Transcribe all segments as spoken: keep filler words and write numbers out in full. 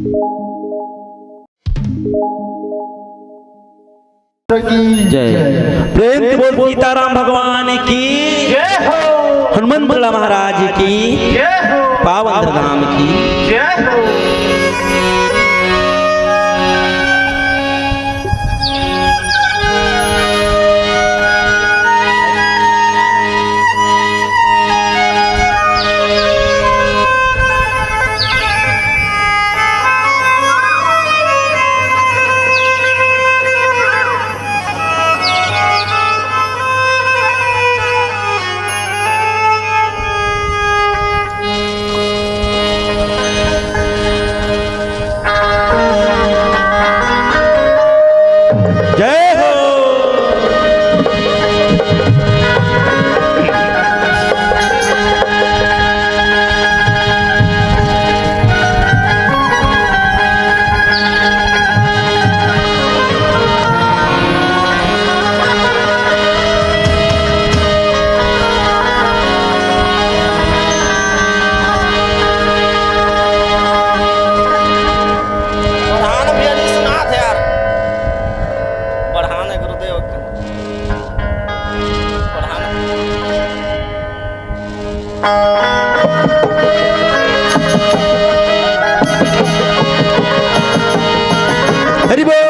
जय। प्रेम से बोल सीताराम भगवान की। जय हो। हनुमंत लाला महाराज की। जय हो। पावन धाम की। जय हो। जय हो। बढ़ाना भैया, नहीं सुनात हे यार। बढ़ाना गुरुदेव का। बढ़ाना। हरि बोल।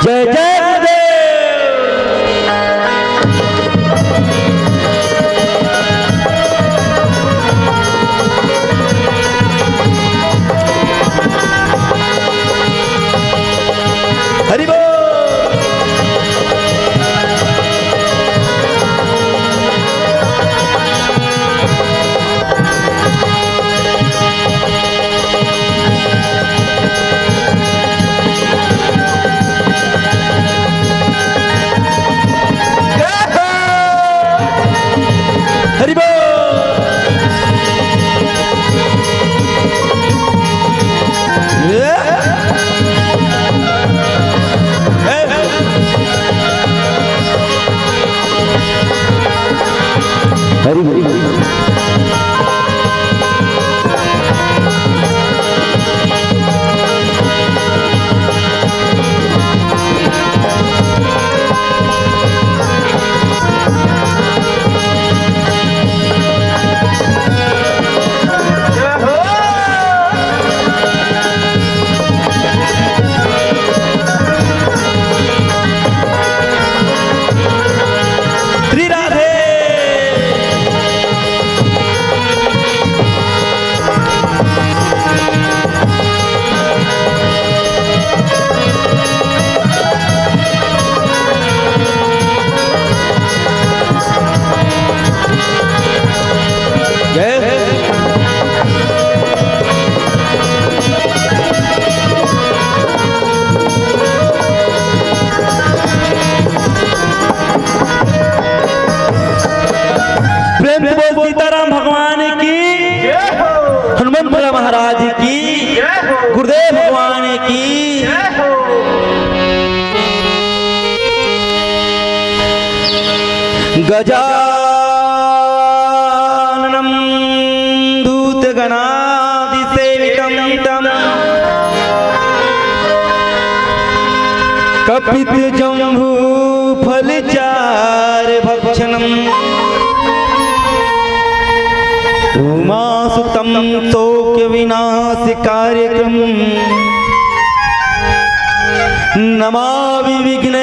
जय जय गुरुदेव। हरि बोल। हरि बोल। हरि बोल। श्री राधे। जय। प्रेम से बोल सीताराम भगवान की, हनुमंत लाला महाराज की, गुरुदेव भगवान की। गजाननं भूतगणादिसेवितं तं कपितजम्बूफलचारुभक्षणम्। उमा सुतं शोक विनाश कार्यक्रम नमामि विघ्नेश्वर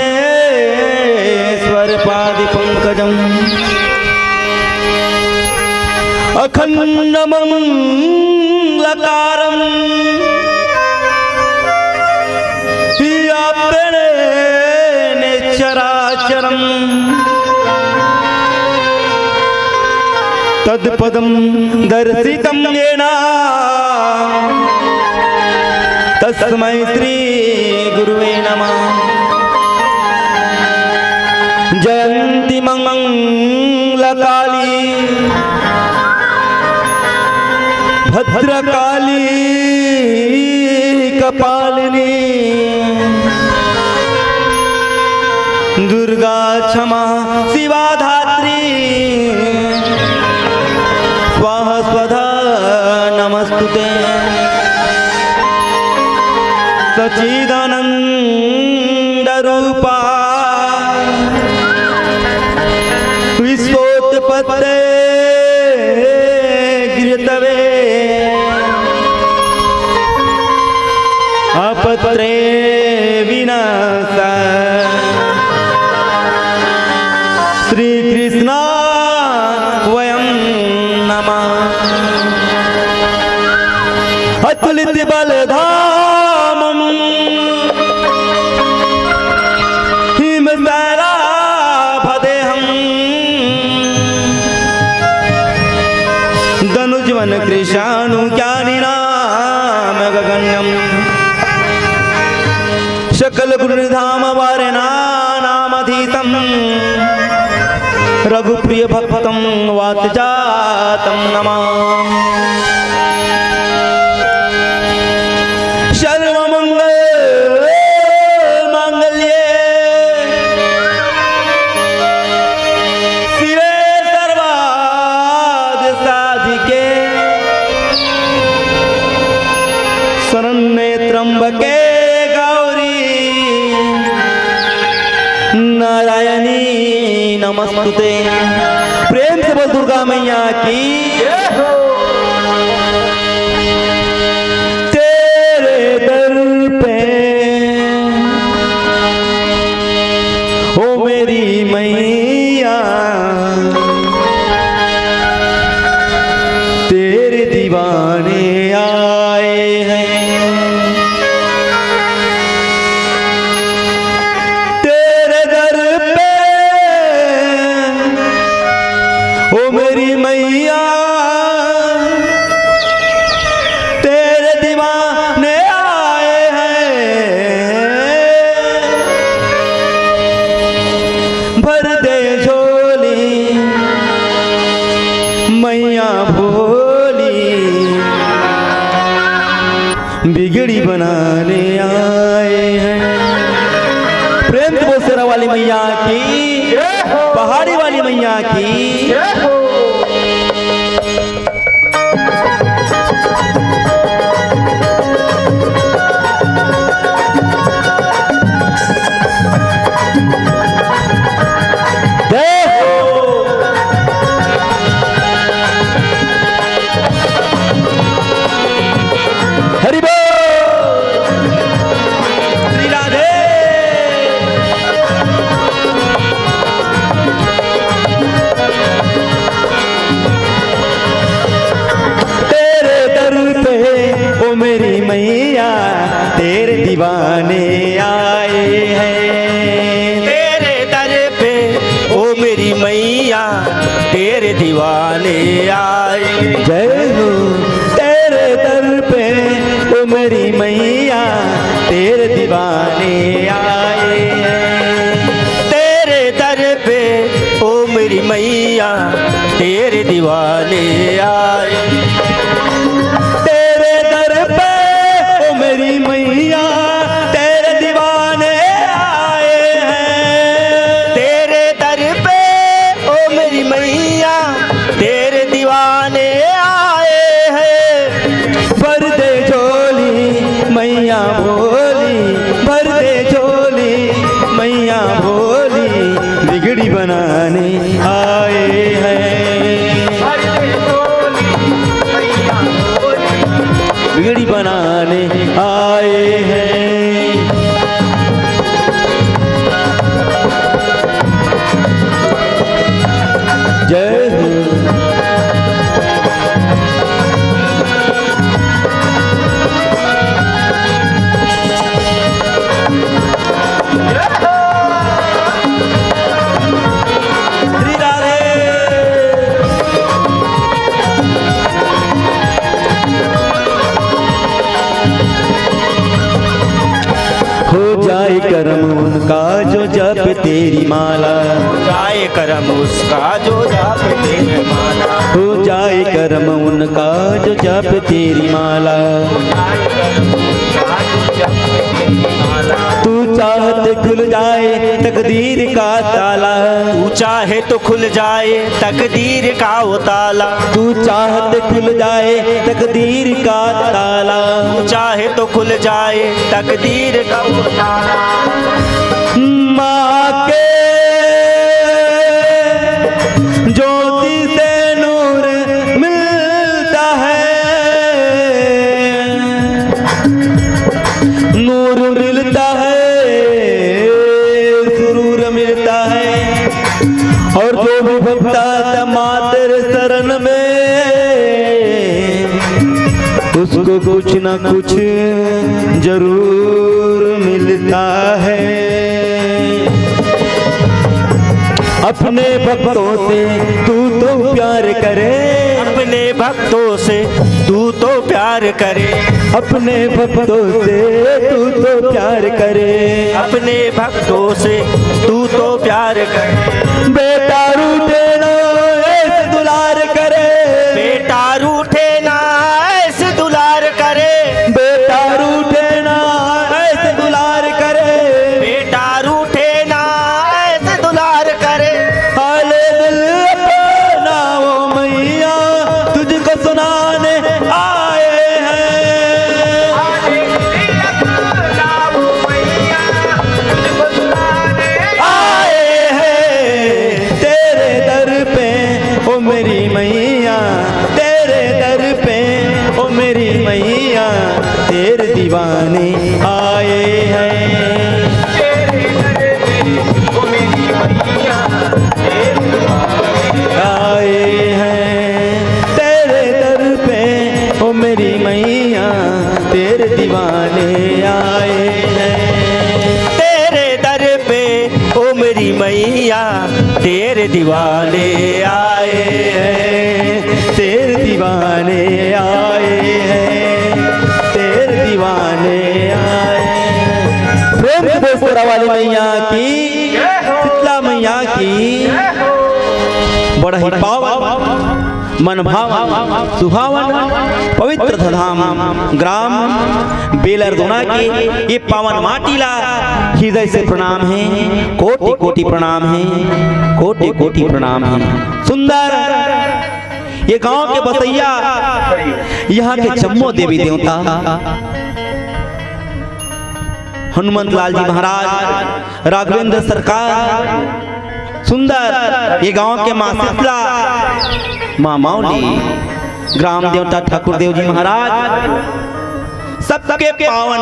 पाद पंकजम। अखंड मंगलकारम व्याप्तने चराचरम। तत्पदं दर्शितं येन तस्मै श्री गुरुवे नमः। जयंती मंगलकाली भद्रकाली कपालिनी दुर्गा क्षमा शिवा धात्री स्वाहा स्वधा नमस्तुते। सच्चिदानंद रूपा विश्वोत्पत्ते गृहतवे अपत्रे विनाश श्रीकृष्ण वयं नमः। अतुलित बलधामं हिम सैलाभदेहं दनुजवन कृशाणु ज्ञानिनाम गगण्यम। सकल गुण धाम वारणा नामधीशम रघुप्रिय भक्तम वात जातम नमामि। सर्वमंगल मांगल्ये शिवे सर्वाद साधिके शरण्ये त्र्यंबके गौरी नारायणी नमस्तुते। प्रेम से बोल दुर्गा मैया की। तेरे दर पे ओ मेरी मैया तेरे दीवाने आए हैं। तेरे दर पे ओ मेरी मैया तेरे दीवाने आए हैं। भर दे झोली मैया भोली बिगड़ी बनाने आए हैं। प्रेम से बोल शेरा वाली मैया की, पहाड़ी वाली मैया की। जय हो। हरि बोल। श्री राधे। तेरी माला। हो जाए करम उसका जो जाप तेरी माला। हो जाए करम उनका जो जाप तेरी माला। तू चाह तो खुल जाए तकदीर का ताला। तू चाहे तो खुल जाए तकदीर का वो ताला। तू चाह तो खुल जाए तकदीर का ताला। तू चाहे तो खुल जाए तकदीर का वो ताला। माँ के ज्योति से नूर मिलता है, नूर मिलता है, सुरूर मिलता है। और जो भी भक्ता आता माँ तेरे शरण में, उसको कुछ ना कुछ जरूर मिलता है। अपने भक्तों से तू तो प्यार करे। अपने भक्तों से तू तो प्यार करे। अपने भक्तों से तू तो प्यार करे। अपने भक्तों से तू तो प्यार करे। बेटा रूठे ना ऐसे दुलार करे। बेटा रूठे ना ऐसे दुलार करे। बेटा रूठे ना ऐसे दुलार करे। बेटा रूठे ना ऐसे दुलार करे। हाले दिल अपना ओ मैया, तुझको सुनाने आए हैं। आए हैं तेरे दर पे ओ मेरी मैया, तेरे दर पे ओ मेरी मैया, तेरे दीवाने आए हैं। आए हैं तेरे दर पे ओ मेरी मैया, तेरे दीवाने आए हैं। तेरे दर पे ओ मेरी मैया, तेरे दीवाने आए हैं। तेरे दीवाने आए हैं। तेरे दीवाने आए हैं। प्रेम से बोल शेरा वाली मैया की, शीतला मैया की। बड़ा ही पावन, मन भावन, सुहावन, पवित्र धाम ग्राम बेलरदोना के ये पावन माटी ला हृदय से प्रणाम है, कोटि कोटि प्रणाम है, कोटि कोटि प्रणाम है। सुंदर ये गांव के बसैया, यहाँ के जम्मो देवी देवता, हनुमंत लाल जी महाराज, राघवेंद्र सरकार, सुंदर ये गांव के माँ शीतला, माँ मावली, ग्राम देवता ठाकुर देव जी महाराज, सबके पावन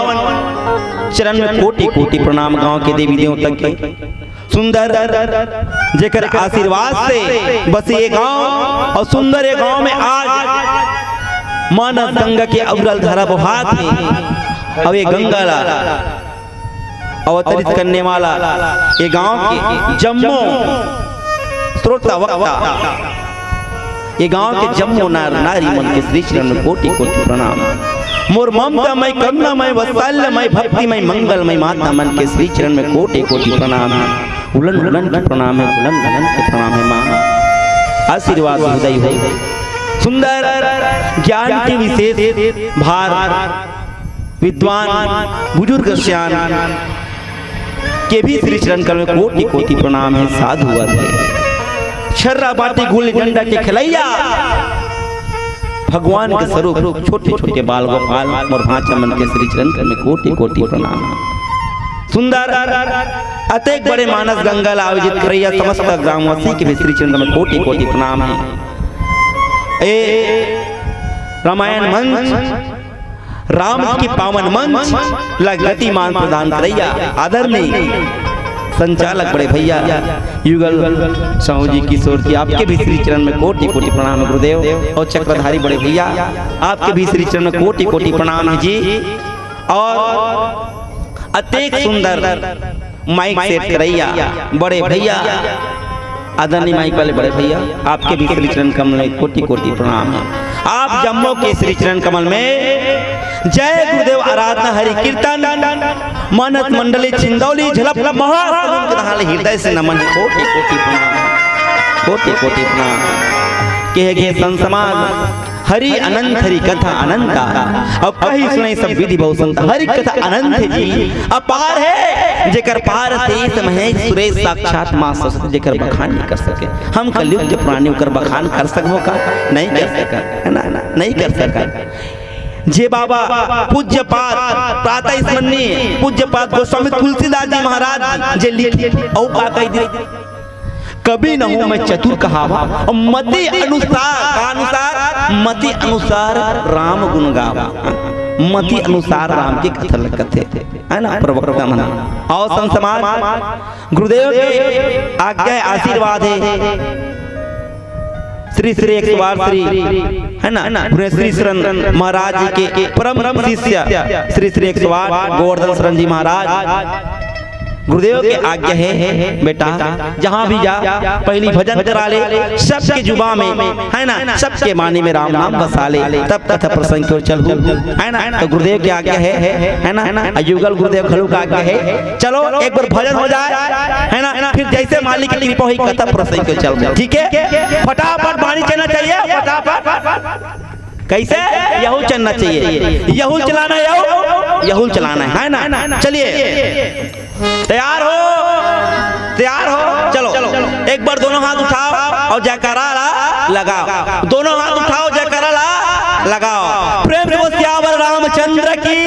चरण में कोटि कोटि प्रणाम। गांव के देवी देवता के सुंदर, जेकर आशीर्वाद से बस ये गांव और सुंदर ये गांव में आज मानस गंगा के अविरल धारा बहात हे। अब ये गंगा ला अवतरित करने वाला ये गांव के जम्मो श्रोता वक्ता, ये गांव के जम्मो नर नारी मन के श्री चरण में कोटि कोटि प्रणाम। मोर ममता मय, करुणा मय, वात्सल्य मय, भक्ति मय, मंगल मय माता मन के श्री चरण में कोटि कोटि प्रणाम है। उलन उलन के प्रणाम है, उलन उलन के प्रणाम है माँ। आशीर्वाद उदय हो। सुंदर ज्ञान के विशेष भार विद्वान बुजुर्ग सियान के भी श्री चरण कमल में कोटि कोटि प्रणाम है, साधुवाद है। छर्रा बाटी गुल्ली डंडा के खिलैया भगवान के स्वरूप छोटे छोटे बाल गोपाल मोर भांचा मन के श्री चरण कमल में कोटि कोटि प्रणाम है। सुंदर अतेक बड़े मानस गंगा ला आयोजित करैया समस्त ग्रामवासी के भी श्री चरण कमल में कोटि कोटि प्रणाम है। ए रामायण मंच, राम के पावन मंच ला गतिमान प्रदान करैया आदरणीय संचालक बड़े भैया युगल साहू जी किशोर जी, आपके भी श्री चरण में कोटि कोटि प्रणाम है गुरुदेव। और चक्रधारी बड़े भैया, आपके भी श्री चरण में कोटि कोटि प्रणाम है जी। और अतेक सुंदर माइक सेट करैया बड़े भैया, आदरणीय माइक वाले बड़े भैया, आपके भी श्री चरण कमल में कोटि कोटि प्रणाम है। आप जम्मो के श्री चरण कमल में जय गुरुदेव आराधना हरि कीर्तन मानस मंडली छिंदौली झलप महासमुंद के तहाँ ले हृदय से नमन, कोटि कोटि प्रणाम, कोटि कोटि प्रणाम। कहे गे संत समाज, हरि अनंत हरि कथा अनंता, अब कही सुनई सब विधि बहु संत। हरि कथा अनंत हे जी, अपार हे, जेकर पार शेष महेश सुरेश साक्षात माँ सरस्वती, जेकर बखान नहीं कर सके। हम कलयुग के प्राणी ओकर बखान कर सकबो का? नहीं कर सकत, है ना? नहीं कर सकत। जे बाबा पूज्यपाद प्रातः स्मरणीय पूज्यपाद गोस्वामी तुलसीदास जी महाराज जे लिखे, अउ का कहि दे, कवि न हूँ मैं चतुर कहावा, अउ मति अनुसार, का अनुसार? मति अनुसार राम गुण गावा। मति अनुसार राम के कथा लगत हे, है ना? प्रवक्ता मन। अउ संत समाज, गुरुदेव के आज्ञा हे, आशीर्वाद हे। श्री श्री एक सौ आठ श्री, है ना, भुवनेश्वरी शरण महाराज जी के परम शिष्य श्री श्री एक सौ आठ गोवर्धन शरण जी महाराज, गुरुदेव के आज्ञा हे, बेटा, जहाँ भी जा, पहली भजन करा ले, सबके जुबा में, है ना, सबके मानी में राम नाम बसा ले, तब कथा प्रसंग की ओर चलहू, है ना। तो गुरुदेव के आज्ञा हे, है ना, युगल गुरुदेव घलो का आज्ञा हे। चलो, एक बार भजन हो जाए, है ना, फिर जैसे मालिक की कृपा होही, कथा प्रसंग की ओर चलहू, ठीक हे? फटाफट बानी चलना चाहिए, फटाफट। कैसे? यहू चलना चाहिए, यहू चलाना हे, यहू, यहू चलाना हे, है ना? चलिए, तैयार हो, तैयार हो, चलो, एक बार दोनों हाथ उठाओ अउ जयकारा ला लगाओ, दोनों हाथ उठाओ, जयकारा ला लगाओ। प्रेम से बोल सियावर रामचंद्र की।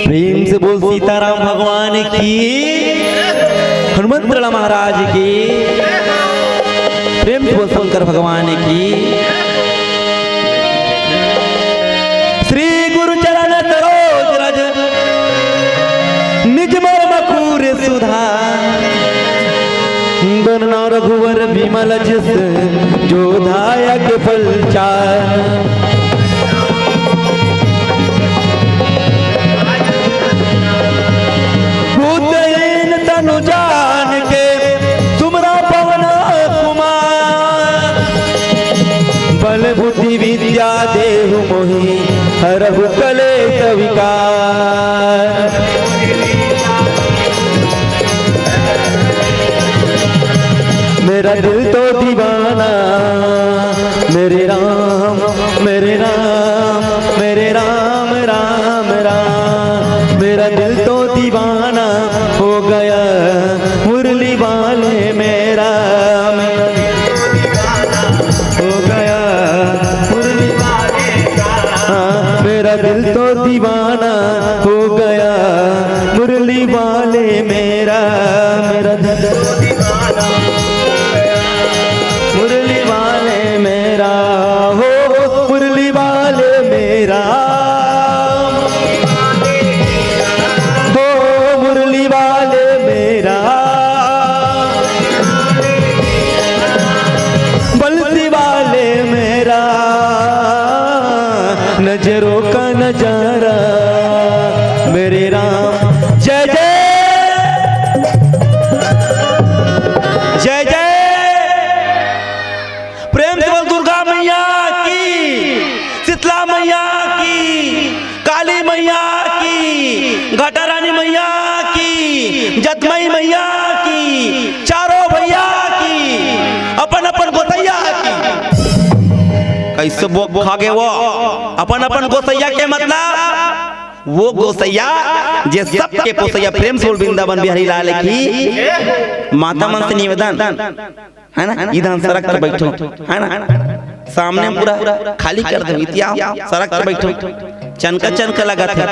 प्रेम से बोल सीताराम भगवान की, हनुमंत लाला महाराज की, प्रेम से बोल शंकर भगवान की। श्री गुरु चरण सरोज रज निज मल मकुर सुधार। बरनउँ रघुवर बिमल जस जो दायक फल चार। भूतहीन तनु जान के सुमरा पवन कुमार। बल बुद्धि विद्या देहु मोहि हरहु कलेस विकार। मेरा दिल तो दीवाना, मेरे राम, मेरे राम, मेरे राम, राम, राम। मेरा दिल तो दीवाना हो गया, मुरली वाले मेरा, मेरा दिल तो दीवाना हो गया, मुरली वाले। हाँ, मेरा दिल तो दीवाना हो गया, मुरली वाले मेरा, मेरा दिल तो दीवाना, मुरली वाले मेरा, हो मुरली वाले मेरा, हो मुरली वाले मेरा। बंसी वाले मेरा, नजरों का नजारा मेरे राम। जय जय, जय जय। प्रेम से बोल दुर्गा मैया की, शीतला मैया की, काली मैया की, घटारानी मैया की, जतमई मैया की, चारों भैया की, अपन अपन गोसैया की। कैसे बोक खा गे वो? अपन अपन गोसैया के मतलब वो गोसैया जे सबके पोसैया। प्रेम से बोल वृंदावन बिहारी लाल की। माता मन से निवेदन, है ना, इधर सरक के बैठो, है ना, सामने पूरा खाली कर दो, इतिया सरक के बैठो, चनका चनका लगत हे,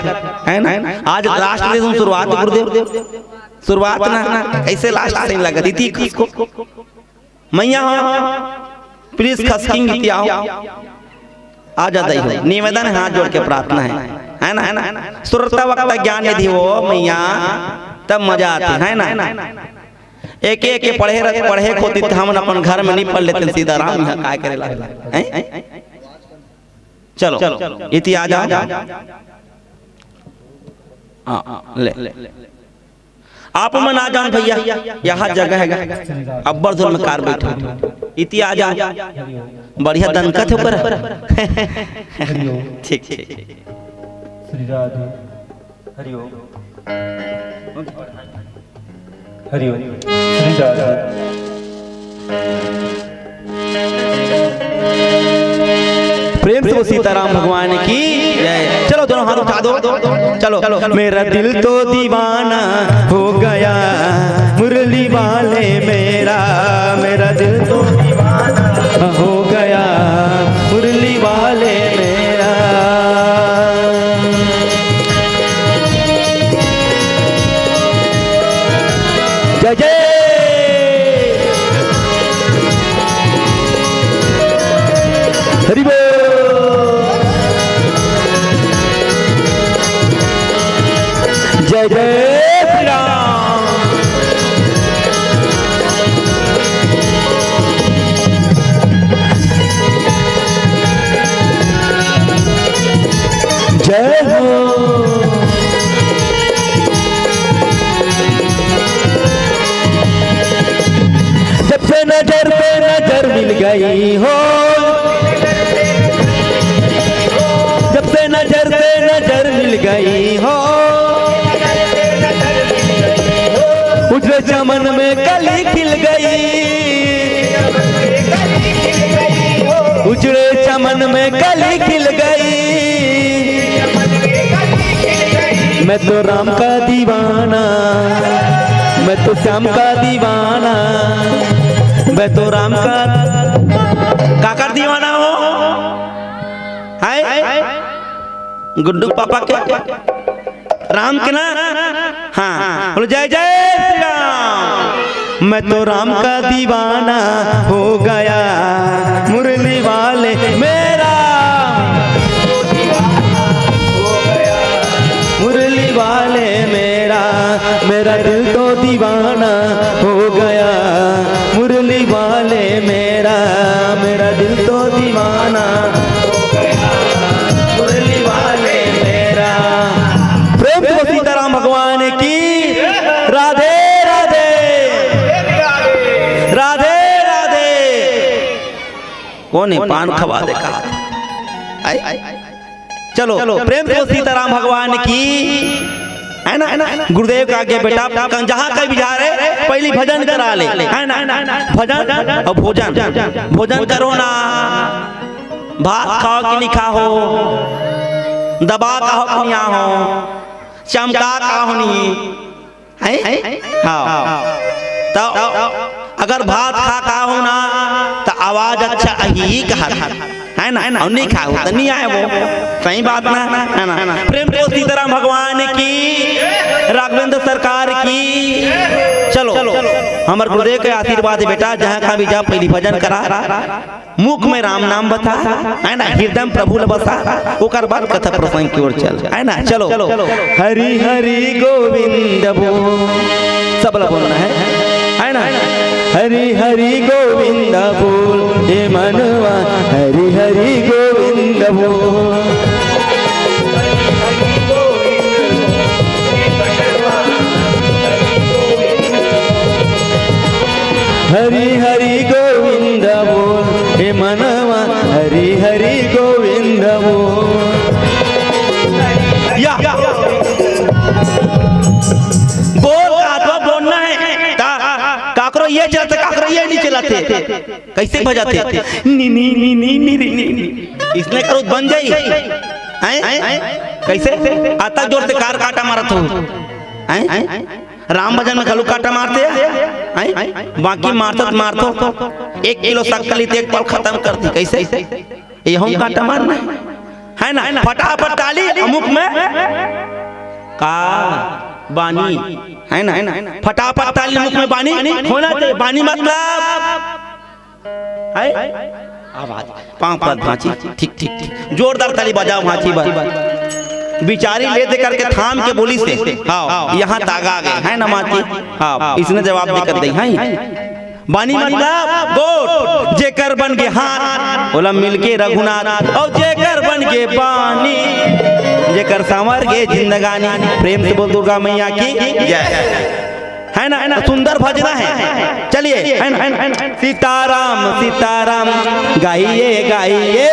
है ना। आज लास्ट दिन शुरुआत गुरुदेव, शुरुआत ना, ना, ऐसे लास्ट से लगत इति खसको। मैया हो, प्लीज खसकिंग इतिया हो। आ जाता ही हो। निवेदन है, हाथ जोड़ के प्रार्थना है, है ना, है ना। श्रोता वक्ता ज्ञान यदि हो मैया, तब मजा आते, है ना। एक एक के पढ़े रह, पढ़े होती तो हमन अपन घर में नहीं पढ़ लेते, सीधा राम यहाँ काय करे लगला, हैं? चलो, इति आ जाओ। हाँ, ले। आप मन आ जाओ भैया, यहाँ जगह है, अब्बड़ जोर में कार बैठा, इति आ जाओ। बढ़िया दनकत हे ओकर। हरिओम। ठीक, ठीक, ठीक। श्री राधे। हरिओम। हरिओम। श्री राधे। प्रेम से वो सीताराम भगवान की जय। चलो, दोनों हाथ उठा दो। चलो, चलो। मेरा दिल तो दीवाना हो गया, मुरली वाले मेरा, मेरा दिल तो दीवाना हो गया, मुरली वाले मेरा। जय जय। हरि बोल। जय जय श्री राम। जय हो। जब से नजर पे नजर मिल गई हो, जब से नजर पे नजर मिल गई हो, उजड़े चमन में कली खिल गई, उजड़े चमन में कली खिल गई। मैं तो राम का दीवाना, मैं तो श्याम का दीवाना, मैं तो राम का, काकर दीवाना हो? हाय गुड्डू पापा के, राम के ना। हाँ, बोलो जय जय श्री राम। मैं तो राम का दीवाना हो गया, मुरली वाले मेरा, मुरली वाले मेरा, मेरा दिल तो दीवाना हो गया, मुरली वाले मेरा, मेरा दिल तो दीवाना हो गया, मुरली वाले मेरा। प्रेम से सीताराम भगवान की। राधे राधे। राधे राधे। कोन हे पान खवा दे कहा? आई? चलो, प्रेम से सीताराम भगवान की, है ना, है ना? गुरुदेव का आज्ञा बेटा, जहाँ कहीं भी जा रहे, पहली भजन करा ले, है ना? भजन और भोजन। भोजन करो ना, भात खाओ कि नहीं खाओ, दबा खाओ कि नहीं हो, चमका खाओ नहीं, हैं? हाँ। तो अगर भात खा खाहू ना, तो आवाज अच्छा आही कहा, है ना? और नहीं खाहू तो नहीं आए वो। सही बात ना, है ना? प्रेम से सीताराम भगवान की, राघवेंद्र सरकार की। चलो, हमर गुरुदेव के आशीर्वाद है बेटा, जहाँ कहाँ भी जा, पहली भजन करा। मुख में राम नाम बसा, है ना, हृदय में प्रभु ल बसा, ओकर बाद कथा प्रसंग की ओर चल, है ना। चलो, हरि हरि गोविंद बोल, सब ल बोलना है, है ना। हरि हरि गोविंद बोल, हे मनवा, हरि हरि गोविंद बोल। हरि हरि गोविंद बोल, हे मनवा, हरि हरि गोविंद बोल। या। बोल का तो बोलना है। का-, काकरो ये चलते, काकरो ये नहीं चलते। कैसे बजाते? नी, नी, नी, नी, नी, नी, नी। इसने करो बन जाई। हैं? कैसे? आता जोर से कार काटा मारत हो। हैं? राम भजन में घलो काटा मारते हैं? बाकी मारत मारत हो। एक किलो शक्कर ली तो एक पल खत्म कर दी। कैसे? यहू काटा मारना है। है ना? फटाफट ताली अमुक में का बानी, है ना? फटाफट ताली अमुक में बानी होना चाहिए। बानी मतलब है? आवाज, पाँव पर भांची, ठीक, ठीक, ठीक। जोरदार ताली बजाओ भांची बर। बिचारी ले दे करके थाम के बोली से, हाँ, यहाँ तागा आ गए, है ना माची? हाँ, इसने जवाब दे कर दे, हैं? बानी मतलब गोठ, जेकर बन के हाथ, ओला मिलके रघुनाथ, और जेकर बन के बानी, जेकर संवर के जिंदगानी। प्रेम से बोल दुर्गा मैया की जय। है ना, है ना, सुंदर भजना है। चलिए, है ना, है ना, है ना। सीताराम सीताराम गाइए गाइए,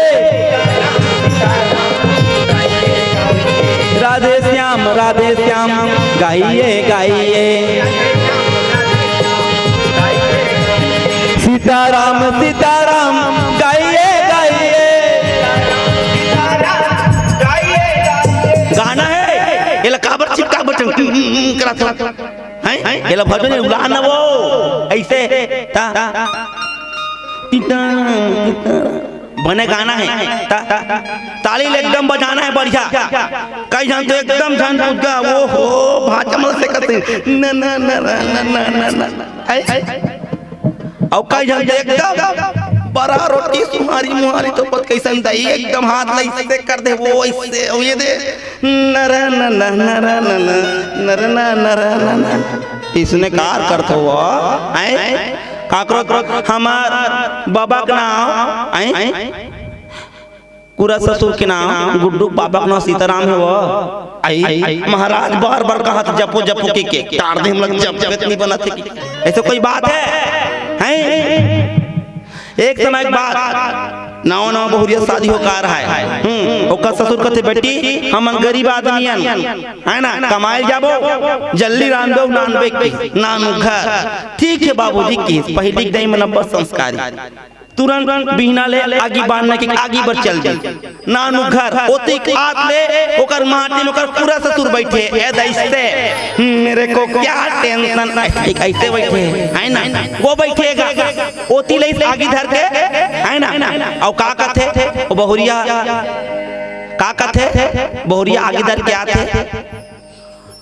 राधे श्याम राधे श्याम गाइए गाइए, सीताराम सीताराम गाइए गाइए। गाना है, एला काबर चिपका बचन करत हो? हैं? एला भजन उलान न वो, ऐसे, ता, ता, ता, बने गाना है, ता, ता, ताली ले एकदम बजाना है बढ़िया। कई झन तो एकदम झन पूजा, वो हो, भाचा मन से करते, न, न, न, न, न, न, न, न, ऐ, ऐ। अउ कई झन तो एकदम बड़ा रोटी सुहारी मुहारी तो पत कैसन दई, एकदम हाथ ला इससे कर दे, वो इससे, वो ये दे, नर न न, नर न न, नर न, नर न न। इसने कार करत हो, हैं? काकरो, हमार बाबा के नाम, हैं? पूरा ससुर के नाम, गुड्डू के बाबा के नाम सीताराम हे वो। आई, महाराज बार बार कहत जपो जपो के, के टार दे, हम लोग जप जप नहीं बनत हे कि। ऐसे कोई बात है? हैं? एक समय के बात, नवा नवा बहुरिया शादी हो कार है। हम्म, ओकर ससुर कहते, "बेटी, हमन गरीब आदमी हन, है ना, कमाए जाबो, जल्दी रांधो, नानबे की, नानू घर।" "ठीक है बाबूजी," की पहिली के दई मन अब्बड़ संस्कारी। तुरंत बिहना ले आगी बांधना के आगी बर चल दी। नानू घर ओतिक आत ले ओकर माटी में ओकर पूरा ससुर बैठे, ए दइसे, "मेरे को क्या टेंशन," ऐसे, ऐसे बैठे, है ना? वो बैठेगा, ओती ले आगी धर के, है ना? अउ का कथे, ओ बहुरिया, का कथे, बहुरिया आगी धर के आथे,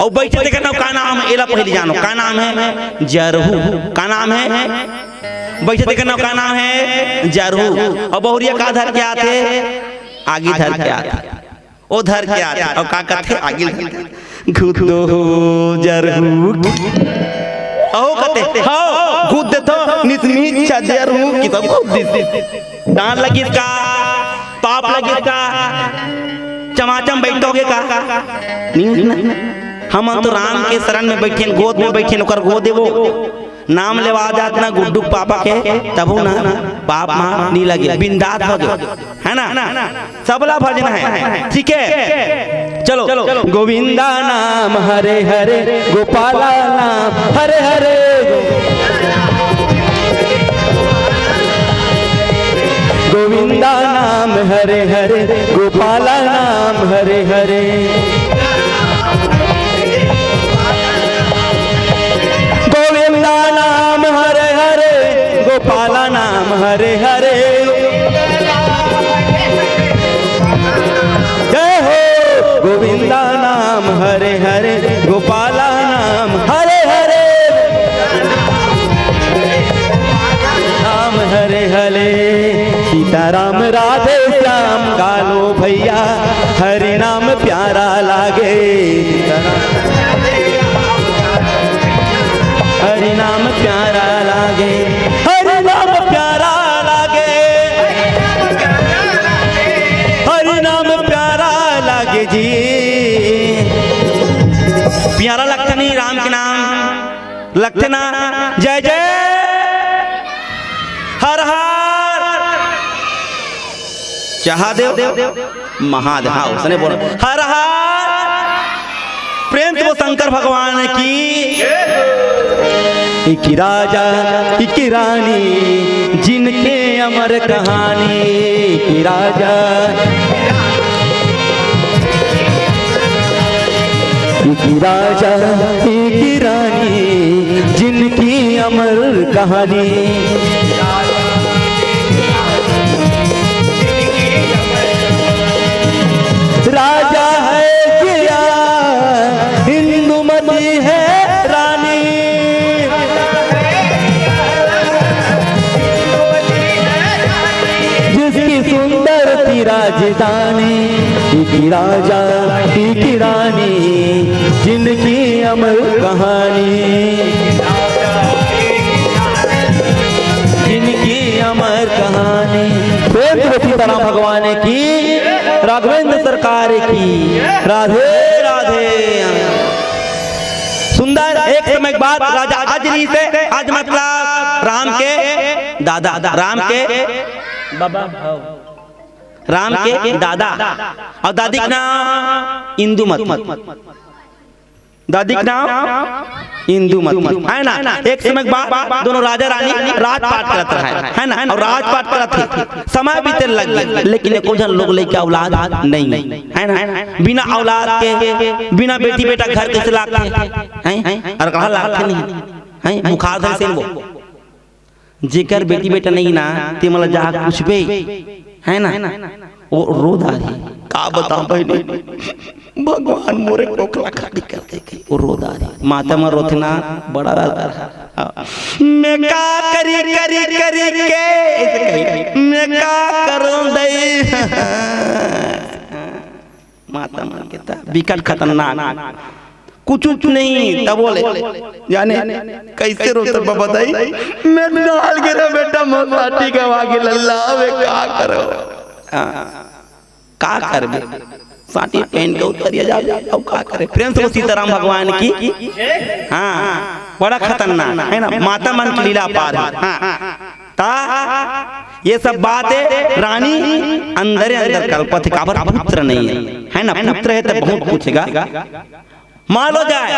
अउ बइठे तेकर नाम का नाम हे? एला पहिली जानो, का नाम हे? जरहू। का नाम हे? बइठे तेकर नाम का नाम हे? जरहू। अउ बहुरिया का धर के आथे? आगी धर के आथे। ओ धर के आथे। अउ का कथे? आगी धर के। "घुद दो हो जरहू।" अउ कथे, "हव, घुद देथो, नित नीच जरहू," कि तो घुद दिस। डांट लगिस का? पाप लगिस का? चमाचम बइठोगे का? नहीं, नहीं, नहीं। हमन तो राम के शरण में बइठेन, गोद में बइठेन, ओकर गोदे वो नाम लेवा जात ना गुड्डू के पापा के, तभो ना पाप मा नहीं लगे, बिंदास हो गए, है ना? सबला भजन है, ठीक है? चलो, गोविंदा नाम हरे हरे, गोपाला नाम हरे हरे। गोविंदा नाम हरे हरे, गोपाला नाम हरे हरे। गोविंदा नाम हरे हरे, गोपाला नाम हरे हरे। जय हो। गोविंदा नाम हरे हरे, गोपाला नाम हरे हरे। नाम हरे हरे, सीताराम राधे श्याम गा लो भैया, हरि नाम प्यारा लागे। सीताराम, हरि नाम प्यारा लागे, हरि नाम प्यारा लागे, हरि नाम प्यारा लागे जी। प्यारा लगथे नहीं राम के नाम? लगथे ना? जय जय हर हर महादेव, महादेव, हाँ, उसने बोला, हर हर। प्रेम से बोल शंकर भगवान की। एक राजा, एक रानी, जिनके अमर कहानी। एक राजा, एक राजा, एक रानी, जिनकी अमर कहानी। राजा है जिया, इंदुमती है रानी। जिसकी सुंदर सी राजधानी, एक राजा, एक रानी, जिनकी अमर कहानी, जिनकी अमर कहानी। प्रेम से सीताराम भगवान की, राघवेंद्र सरकार की, राधे राधे। सुंदर एक समय बाद राजा अजनी से, अज मतलब राम के दादा, राम के बाबा, राम के दादा, अउ दादी के नाम इंदुमती। दादी के नाम इंदुमती, है ना? एक समय के बाद दोनों राजा रानी राजपाट करत रहे, है ना? अउ राजपाट करत हे, समय बीते लग गे, लेकिन एको झन लोग लइका औलाद नहीं, है ना? बिना औलाद के, बिना बेटी बेटा घर कइसे लागथे, हैं? अउ कहाँ लागथे नहीं, हैं? बुखार धरे से वो जेकर बेटी बेटा नहीं ना, ते मोला जा पूछबे, है ना? वो रो डारही। का बताओं बहिनी, भगवान मोरे कोखला खाली कर दे के वो रो डारही। माता मन रोथे ना, बड़ा डर लगथे। मैं का करी, करी, करी के, ऐसे कही, मैं का करूं दई। माता मन के त बिकट खतरनाक, कुछ उच नहीं तब बोले, जाने कैसे रोते बाबा दाई, मैं डाल गिरा बेटा, मोर साटी गवा गे लल्ला, मैं का करो? हाँ, का करबे? साटी पहन के उतरिया जाबे, अब का करे? प्रेम से बोल सीताराम भगवान की। हाँ, बड़ा खतरनाक है ना, माता मन के लीला अपार है। हाँ, ता ये सब बात है, रानी अंदरे अंदर कलपत हे, काबर पुत्र नहीं है, है ना? पुत्र है तो बहुत पूछेगा। मान लो जाए,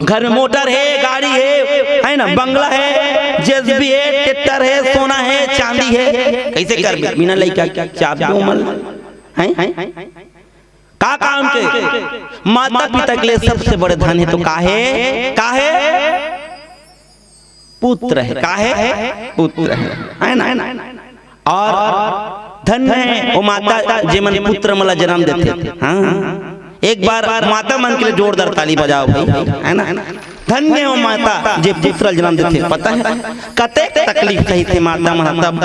घर में मोटर है, गाड़ी है, है ना, बंगला है, जेसीबी है, ट्रैक्टर है, सोना है, चांदी है, कैसे करबे? बिना लइका के चाबे मन, हैं? का काम के? माता पिता के लिए सबसे बड़े धन है, तो काहे, काहे? पुत्र है, काहे? पुत्र है, है ना? और धन्य है वो माता, जेमन पुत्र मन ला जन्म देथे। हाँ, एक बार माता मन के लिए जोरदार ताली बजाओ भाई, है ना? धन्य है वो माता, जे पुत्र ला जन्म देथे। पता है, कतेक तकलीफ सही थे माता मन तब,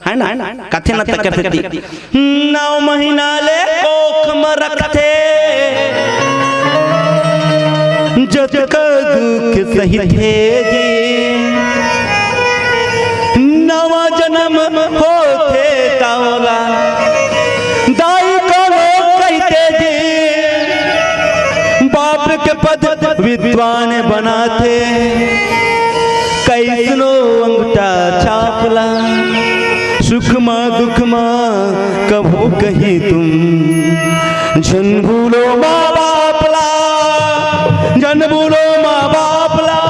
है ना? कथे न तक करथे, नौ महीना ले कोख म रखथे, जतका दुख सहिथे जी। नवा जन्म होथे त ओला दाई कोनो कहिथे जी। बाप के पद विद्वान बनाथे, कइसनो अंगठा छाप ला। सुख मा दुख मा कभू कहीं तुम झन भूलो माँ बाप ला, झन भूलो माँ बाप ला,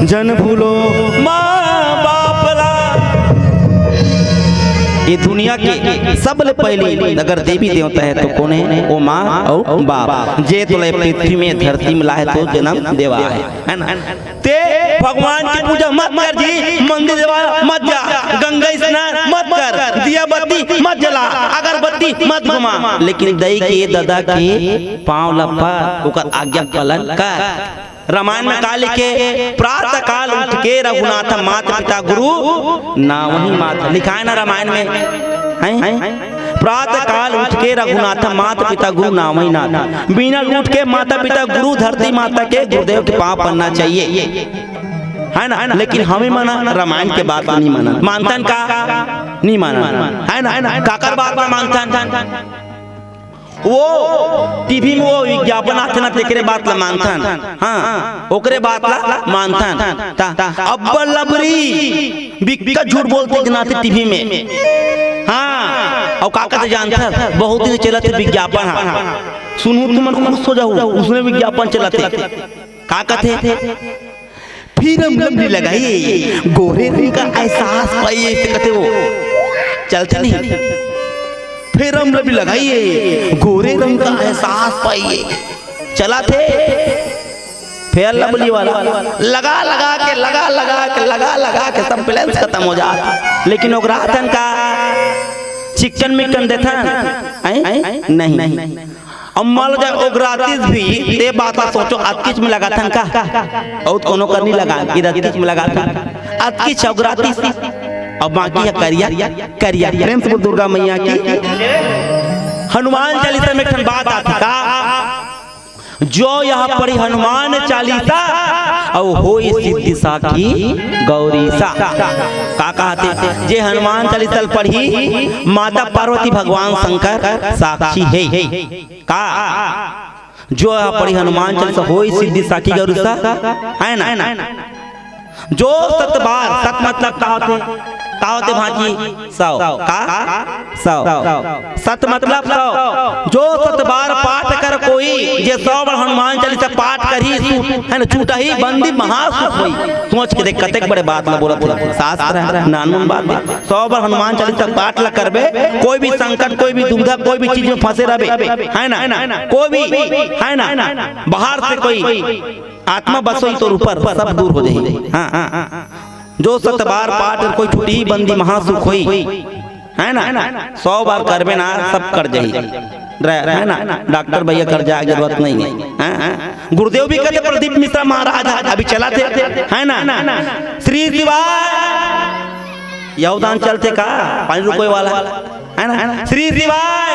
झन भूलो माँ बाप ला। ये दुनिया के सबले पहली अगर देवी देवता है तो कोन है? ओ माँ अउ बाप, जे तोला पृथ्वी में धरती में लाहे तो जन्म देवा है, है ना? ते भगवान की पूजा मत कर जी, मंदिर देवा मत जा, गंगा स्नान मत कर, दिया बत्ती मत जला, अगरबत्ती मत घुमा, लेकिन दई के ददा के पाँव ल पर, ओकर आज्ञा पालन कर। रामायण में का लिखे? प्रातः काल उठ के रघुनाथ मात पिता गुरु नावहि नाथ, लिखा है ना रामायण में, हैं? प्रातः काल उठ के रघुनाथ मात पिता गुरु नावहि नाथ। बिना उठ के माता पिता गुरु धरती माता के गुरुदेव के पाँव पड़ना चाहिए, है ना? लेकिन हमें माना रामायण के बात नहीं माना, मानथन का नहीं माना, है ना? काकर बात ला मानथन? वो टीवी में वो विज्ञापन आथे ना, तेकरे बात ला मानथन। हाँ, ओकरे बात ला मानथन। ता, अब्बड़ लबरी बिक्का झूठ बोलथे के नाते टीवी में। हाँ, अउ का कहथे जानथस? बहुत दिन चलत हे विज्ञापन हा। सुनहू तुमन खुश हो जाहू, उसने विज्ञापन चलत हे। का कहथे? फिर हम लवली लगाइए, गोरे रंग का एहसास पाइए, ऐसे कहते वो। चलते नहीं। फिर हम लवली लगाइए, गोरे रंग का एहसास पाइए। चला थे फेयर लवली वाला, लगा लगा के, लगा लगा के, लगा लगा के सब बैलेंस खत्म हो जात। लेकिन ओकरा हथन का चिकन मिकन देथन, हैं? नहीं। अब मान लो जाए ओगरातीस भी, ते बात ला सोचो, अतकिच में लगाथन का? अउ कोनो कर नहीं लगा, इधर अतकिच में लगाथन। अतकिच ओगरातीस, अब बाकी है करिया, करिया। प्रेम से बोल दुर्गा मैया की। हनुमान चालीसा में एक ठन बात आथे का, जो यह पढ़ी हनुमान चालीसा, अउ होई सिद्धि साखी गौरीसा। का कहथे? जे हनुमान चालीसा ल पढ़ी, माता पार्वती भगवान शंकर साक्षी हे। का? जो ह पढ़ही हनुमान चालीसा, होही सिद्धि साखी गौरीसा, है ना? जो सत बार, सत मतलब का होथे? का होथे भांजी? सौ। का? सौ। सत मतलब सौ। जो सत बार पाठ कर कोई, जे सौ बार हनुमान चालीसा पाठ करही, सु-, है ना, छूटही बंदी महासुख होई। सोच के देख, कतेक बड़े बात ला बोलत हे। शास्त्र है, नानमुन बात हे। सौ बार हनुमान चालीसा पाठ ला करबे, कोई भी संकट, कोई भी दुविधा, कोई भी चीज में फंसे रहबे, है ना, कोई भी, है ना, बाहर से कोई आत्मा बसोई तोर ऊपर, सब दूर हो जाही। हाँ, हाँ, हाँ। जो सत बार पाठ कोई छूटही बंदी महासुख होई, है ना? सौ बार करबे ना, सब कर जाही। रे-, है ना? डॉक्टर भैया कर जाए जरूरत नहीं है। हाँ, हाँ। गुरुदेव भी कहते प्रदीप मिश्रा महाराज है, अभी चला थे, है ना? श्री शिवाय, यवदान चलते का, पानी रुकोय वाला, है ना? श्री शिवाय,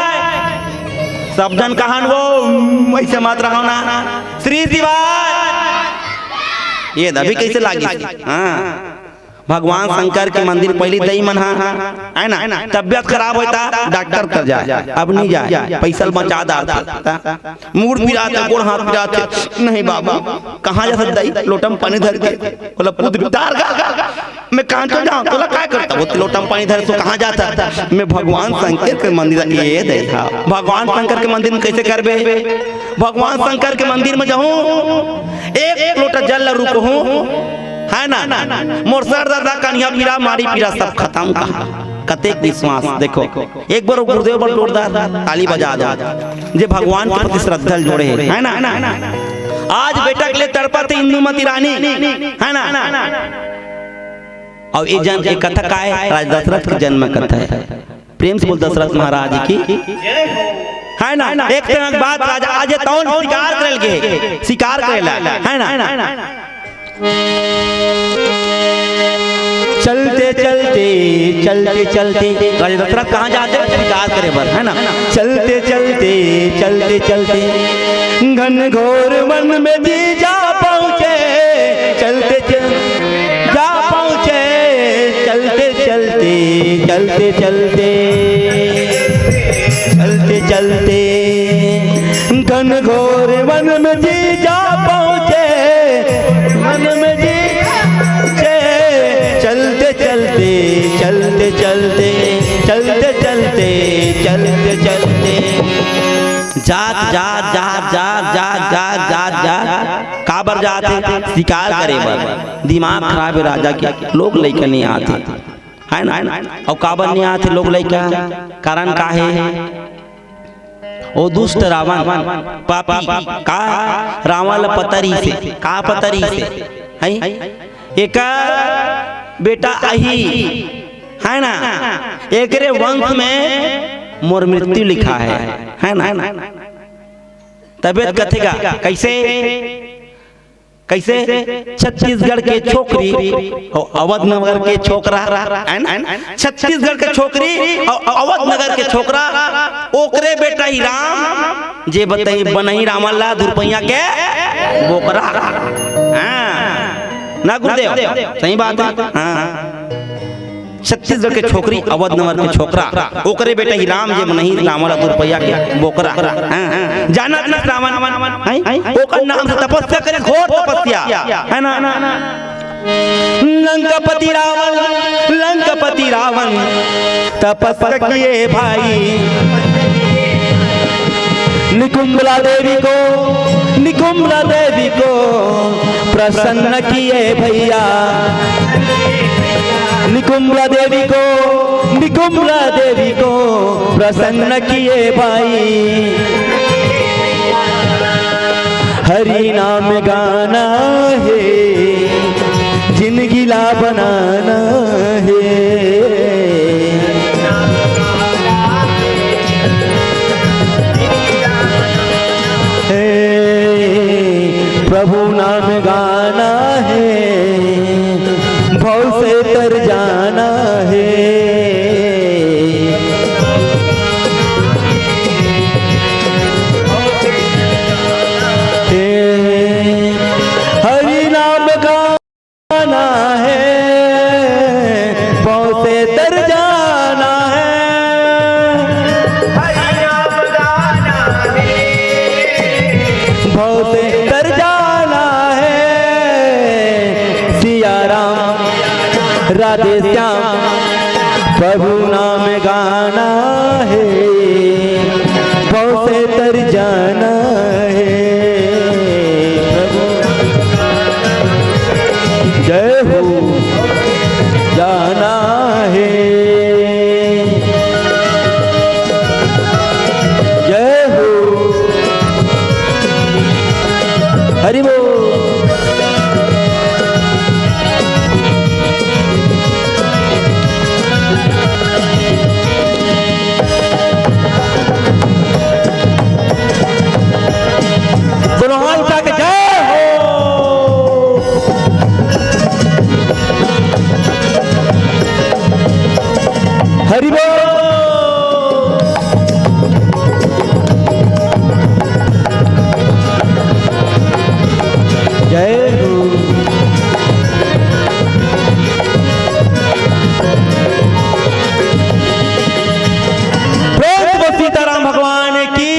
सब जन कहन वो, उम, ऐसे मत रहो ना। श्री शिवाय, ये दबी कैसे लागी? हाँ। भगवान शंकर के मंदिर पहली दई मन हा, है ना, तबियत खराब होता, डॉक्टर कर जाए, अब नहीं जाए, पैसा बचा डारथे। मूड़ पिरात हे, गोड़ हाथ पिरात हे, नहीं बाबू, कहाँ जा सकता दई, लोटा में पानी धर के, बोला, "पूत बिटार का, मैं कहाँ तो जाऊँ, तोला काय करता?" वो लोटा में पानी धर, "तो कहाँ जाता?" "मैं भगवान शंकर के मंदिर।" ये दई हा, भगवान शंकर के मंदिर में कैसे करबे? भगवान शंकर के मंदिर में जाहूँ, एक लोटा जल ला रुकहूँ, है ना? मोर सर दर्द, कनिहा पीरा, माड़ी पीरा सब खतम कहा। कतेक विश्वास, देखो, एक बार गुरुदेव बर जोरदार ताली बजा दो, जे भगवान के प्रति श्रद्धा जोड़े हे, है ना? आज बेटा के लिए तड़पत हे इंदुमती रानी, है ना? अउ ये जन, ये कथा का हे? राजा दशरथ के जन्म कथा हे। प्रेम से बोल दशरथ महाराज की, है ना? एक तरह की बात, राजा आज ये तौन शिकार करे लगे, शिकार करे ला, है ना? चलते चलते, चलते चलते, राजा दशरथ कहाँ जाते? शिकार करे बर, है ना? चलते चलते, चलते चलते, घनघोर वन में जी जा पहुँचे। चलते चल, जा पहुँचे। चलते चलते, चलते चलते, चलते चलते, घनघोर वन में जी जा पहुँचे। वन में जी पहुँचे। चलते चलते, चलते चलते, चलते चलते, चलते चलते, जात, जात, जात, जात, जात, जात, जात, जात। काबर जात हे? शिकार करे बर। दिमाग खराब हे राजा के, लोग लइका नहीं आत हे, है ना? अउ काबर नहीं आत हे लोग लइका? कारण का हे? ओ दुष्ट रावण, पापी, का रावण ल पता रहिसे, का पता रहिसे, हैं? एकर बेटा आही, है ना? एकरे वंश में मोर मृत्यु लिखा है, है ना? तबे त कथे गा, कैसे? कैसे? छत्तीसगढ़ के छोकरी अउ अवध नगर के छोकरा, है ना? छत्तीसगढ़ के छोकरी अउ अवध नगर के छोकरा, ओकरे बेटा ही राम, जे बताही बनही रावण ला दुरपहिया के बोकरा। हाँ। ना गुरुदेव, सही बात हे। हाँ। छत्तीसगढ़ के छोकरी, अवध नगर के छोकरा, ओकरे बेटा ही राम, जे बनही रावण ला दुरपहिया के बोकरा। हाँ, हाँ। जानत ना रावण, हैं? ओकर नाम से तपस्या करे, घोर तपस्या, है ना? लंकापति रावण, लंकापति रावण तपस्या किए भाई। निकुंभला देवी को, निकुंभला देवी को प्रसन्न किए भैया। निकुंभला देवी को, निकुंभला देवी को प्रसन्न किए भाई। हरि नाम गाना हे, जिंदगी ला बनाना हे। हे, प्रभु नाम गाना हे, भव से तर जाना हे। हे, हरि नाम गाना हे, भव से तर जाना हे। हरि नाम गाना हे, राधे श्याम। प्रभु नाम गाना है, भव से तर जाना है। प्रभु जय हो जाना है। जय हो। हरि बोल। दोनों हाथ उठा के जय हो। हरि बोल। जय हो। प्रेम से सीताराम भगवान की,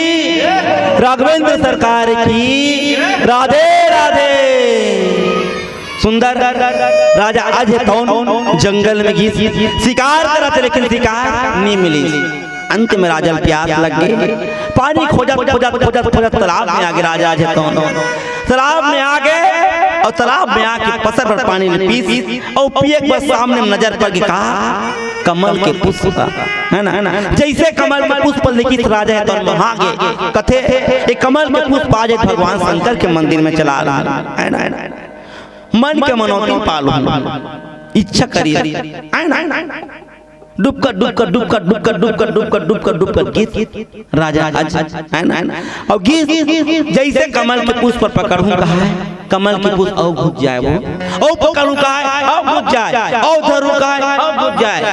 राघवेंद्र सरकार की, राधे राधे। सुंदर राजा अजय तौन जंगल में गिस, शिकार करत, लेकिन शिकार नी मिलिस। अंत में राजा ल प्यास लग गे, पानी खोजत खोजत खोजत खोजत तालाब में आगे राजा अजय तौन। तालाब में आगे अउ तालाब में आके पसर भर पानी ल पीस अउ पिए के बाद सामने में नजर पड़ गे का कमल के पुष्प, है ना, है ना? जइसे कमल के पुष्प ल देखिस राजा अजय तौन मोहा गे, कथे, "ये कमल के पुष्प आज भगवान शंकर के मंदिर में चला रहा है ना, है ना? मन के मनौती पालहूं, इच्छा करी, है ना?" डुबका डुबका डुबका डुबका डुबका डुबका डुबका डुबका गिस राजा अजय, है ना, है ना? अउ गिस, जइसे कमल के पुष्प पर पकड़हूं कहा है, कमल के पुष्प अउ घुस जाए वो, अउ पकड़हूं कहा है, अउ घुस जाए, अउ धरहूं कहा है, अउ घुस जाए,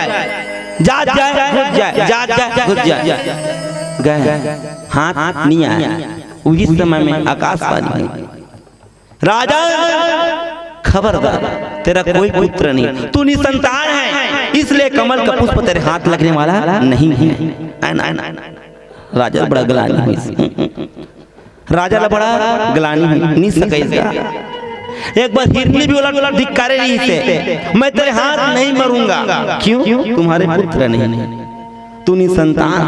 जात जाए, घुस जाए, जात जाए, घुस जाए। गए, हाथ नी आए। उही समय में आकाशवाणी हुई, "राजा, खबरदार, तेरा कोई पुत्र नहीं, तू निसंतान है, इसलिए कमल का पुष्प तेरे हाथ लगने वाला नहीं है।" ऐन, ऐन, ऐन। राजा ल बड़ा ग्लानि हुई, राजा ल बड़ा ग्लानि हुई, नी सकइस गा। एक बार हिरनी भी ओला धिक्कारे रहिसे, "मैं तेरे हाथ नहीं मारूंगा, क्यों? तुम्हारे पुत्र नहीं है, तू निसंतान।"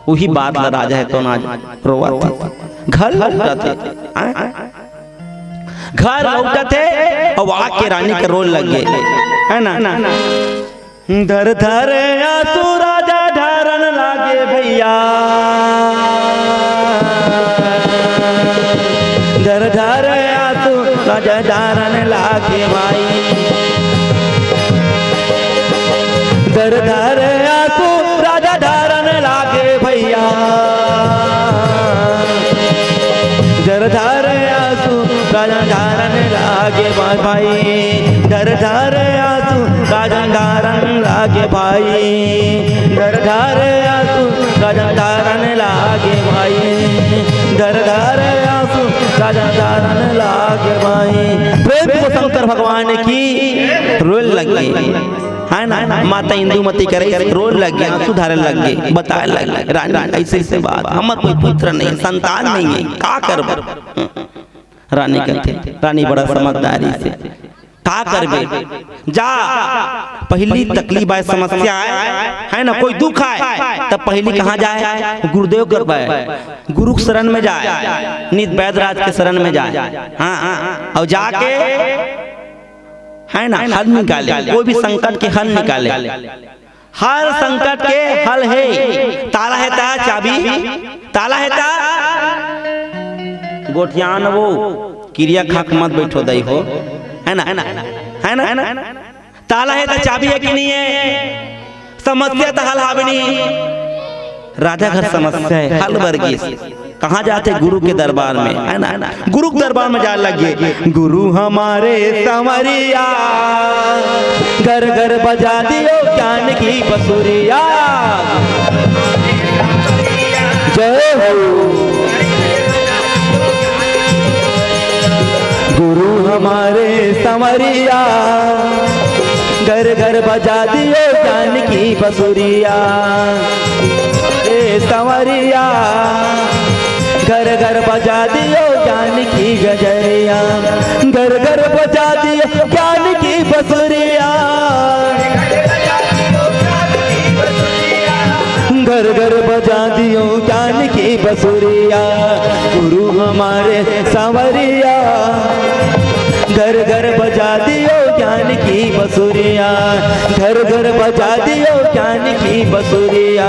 उही बात ला राजा ह तो आज रोवत हे, घर लहुटत हे, आय? घर लहुटत हे, अउ आके रानी के रोए लग गे, है ना? धर धर आंसू राजा ढारन लागे भइया, धर धर आंसू राजा ढारन लागे भाई। धर धर आंसू राजा ढारन लागे भइया, धर धर आंसू राजा ढारन लागे भाई, धर धर आंसू राजा ढारन लागे भाई, धर धर आंसू राजा ढारन लागे भाई, धर धर आंसू राजा ढारन लागे भाई। प्रेम से शंकर भगवान की रोए लग गे, है ना? माता इंदुमती करे रोए लग गे, आंसू ढारे लग गे, बताए लग गे, "रानी, ऐसे ऐसे बात, हमर कोई पुत्र नहीं, संतान नहीं है, का करबो?" रानी कहते, रानी बड़ा समझदारी से, "का करबे, जा, पहिली तकलीफ आए, समस्या आए, है ना, कोई दुख आए, तब पहिली कहाँ जाए? गुरुदेव कर पाए, गुरु के शरण में जाए, नित बैदराज के शरण में जाए।" हाँ, हाँ, अउ जाके, है ना, हल निकाले, कोई भी संकट के हल निकाले। हर संकट के हल हे। ताला हे ता चाबी, ताला हे ता गोठियान वो, किरिया खाक मत बैठो दई हो, है ना? है ना? ताला हे ता चाबी हे कि नहीं हे? समस्या त हल हावे नहीं। राजा घर समस्या हे, हल बर गिस। कहाँ जाथे? गुरु के दरबार में, है ना? गुरु के दरबार में जाए लग गे। गुरु हमारे संवरिया, घर घर बजा दियो ज्ञान की बसुरिया। जय हो। गुरु हमारे संवरिया, घर घर बजा दियो ज्ञान की बसुरिया। ए संवरिया, घर घर बजा दियो ज्ञान की गजरिया, घर घर बजा दियो ज्ञान की बसुरिया। बसुरिया, गुरु हमारे सांवरिया, घर घर बजा दियो ज्ञान की बसुरिया, घर घर बजा दियो ज्ञान की बसुरिया,